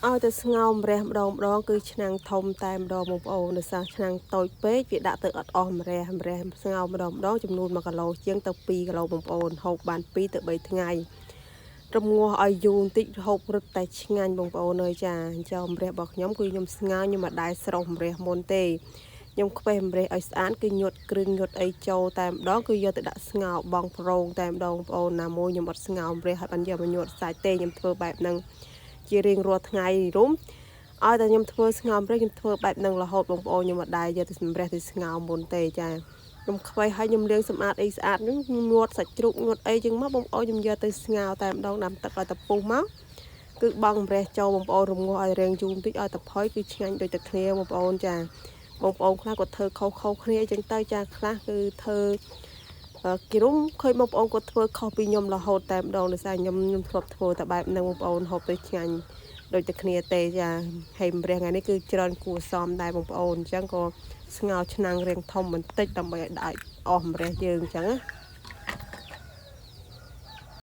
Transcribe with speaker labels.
Speaker 1: ឲ្យតែស្ងោរម្រះម្ដងម្ដងគឺឆ្នាំងធំតែម្ដងបងប្អូនដោយសារឆ្នាំងតូចពេកវាដាក់ទៅអត់អស់ម្រះម្រះស្ងោរម្ដងម្ដងចំនួន1គីឡូជាងទៅ2គីឡូបងប្អូនហូបបាន2ទៅ3ថ្ងៃរំងាស់ឲ្យយូរបន្តិចហូបរឹតតែឆ្ងាញ់បងប្អូនអើយចាអញ្ចឹងម្រះរបស់ខ្ញុំគឺខ្ញុំស្ងោរខ្ញុំមិនដែលស្រុះម្រះមុនទេខ្ញុំខ្វេះម្រះឲ្យស្អាតគឺញាត់គ្រឿងញាត់អីចូលតែម្ដងគឺយកទៅដាក់ស្ងោរបងប្រងតែម្ដងបងប្អូនណាមួយខ្ញុំអត់ស្ងោរម្រះឲ្យបានយកមកញាត់សាច់ទេខ្ញុំធ្វើបែបហ្នឹងជារៀងរាល់ថ្ងៃរុំឲ្យតែខ្ញុំធ្វើស្ងោរម្រះខ្ញុំធ្វើបែបហ្នឹងរហូតបងប្អូនខ្ញុំអត់ដែលយកទៅម្រះទៅស្ងោរមុនទេចាខ្ញុំខ្វេះឲ្យខ្ញុំលាងសម្អាតអីស្អាតហ្នឹងខ្ញុំញាត់សាច់ជ្រូកញាត់អីចឹងមកបងប្អូនខ្ញុំយកទៅស្ងោរតែម្ដងដាំទឹកឲ្យតពុះមកគឺបងម្រះចូលបងប្អូនរងាស់ឲ្យរៀងយូរបន្តិចឲ្យតផុយគឺឆ្ងាញ់ដូចតែគ្នាបងប្អូនចាបងប្អូនខ្លះគាត់ធ្វើខុសៗគ្នាអញ្ចឹងទៅចាខ្លះគឺធ្វើគិរុំឃើញបងប្អូនគាត់ធ្វើខុសពីខ្ញុំរហូតតែម្ដងដោយសារខ្ញុំខ្ញុំធ្លាប់ធ្វើតែបែបហ្នឹងបងប្អូនហូបទៅឆ្ងាញ់ដូចតែគ្នាទេចាហើយម្រះថ្ងៃនេះគឺច្រើនគួរសមដែរបងប្អូនអញ្ចឹងក៏ស្ងោរឆ្នាំងរៀងធំបន្តិចដើម្បីឲ្យដាក់អស់ម្រះយើងអញ្ចឹងណា។